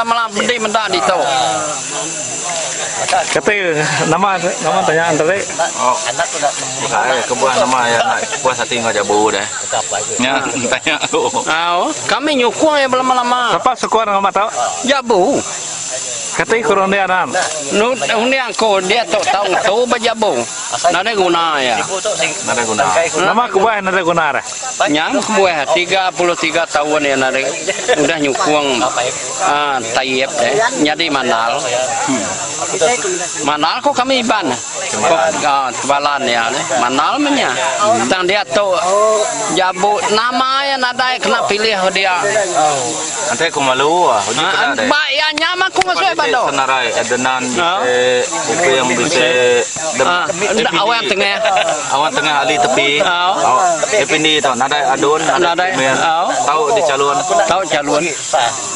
belama-lama bedi meda ditu. Kati nama nama tanya enteri. Oh. Bukai kebuah nama iya enda puas ati enggau jabu deh. Nya tanya aku. Au, kami nyukung iya belama-lama. Sapa sukung enggau mata? Jabu. Kati ku rundi anan. Nu undi aku diatu tau ngetu ba jabu. Nadai guna iya. Nadai guna. Nama kebuah nadai guna deh? Nya meh kebuah 33 taun iya nadai udah nyukung aaa Taib deh nyadi mandal. Mandal ko kami Iban. Ko tebalan iya deh. Mandal meh nya. Tang diatu jabu nama iya nadai kena pilih dia. Enti aku malu ah uji kena deh. Ba iya nya mah aku masuk bado. Senarai Adenan bisi Uping bisi Awang tengah. Awang tengah ali tepi. APD tau nadai adun nadai komen tau dicalon. Tau calon.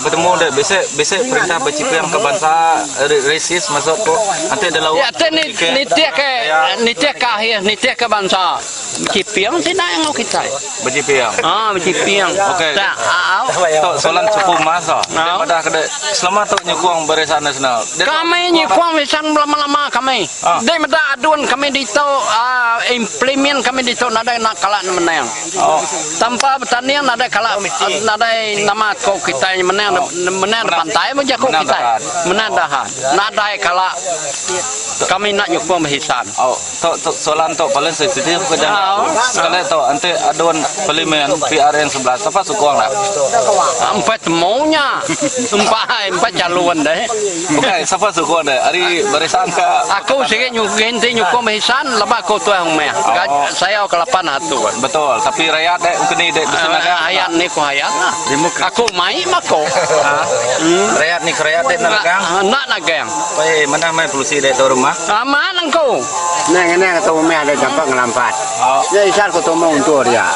Betemu deh bisi bisi perintah bechiping ke bansa rasis maksud ku enti deh laut. Ya ti nitih ke nitih ke akhir nitih ke bansa. Bechiping sida enggau kitai. Bechiping. Ah bechiping. Okey. Tak au. Tu soalan cukup mas tu. Dia madah ke dek selama tu nyukung Barisan Nasional. Dia Kami nyukung Barisan belama-lama kami. Ah. Dei meda adun kami ditu ah implement kami ditu nadai nak kala ne menang. Oh. Tanpa betanding nadai kala nadai nama ko kitai menang menang da pantai meh jaku kitai. Menang dahan. Nadai kala kami nak nyukung Barisan. Oh. Tu tu soalan tu paling sensitif ke jangka aku. Sekali tu enti adun parlimen PRN 11 sapa sukung dah? Empai temu nya. Empai empai calon deh. Bukai sapa sukung deh ari barisan ka. Aku sigi enti nyukung barisan laban aku tuai rumah. Oh. Saya ke lapan atur. Betul tapi rakyat deh mungkin ni deh bisi nagang. Rakyat ni ku hayat lah. Aku mai mako. Rakyat ni ku rakyat deh nagang. Enda nagang. Pai manah mai pelusi deh tu rumah. Amat engku. Neng neng tu meh ada jampat ngelampat. Nya isar ku tumu untur dia.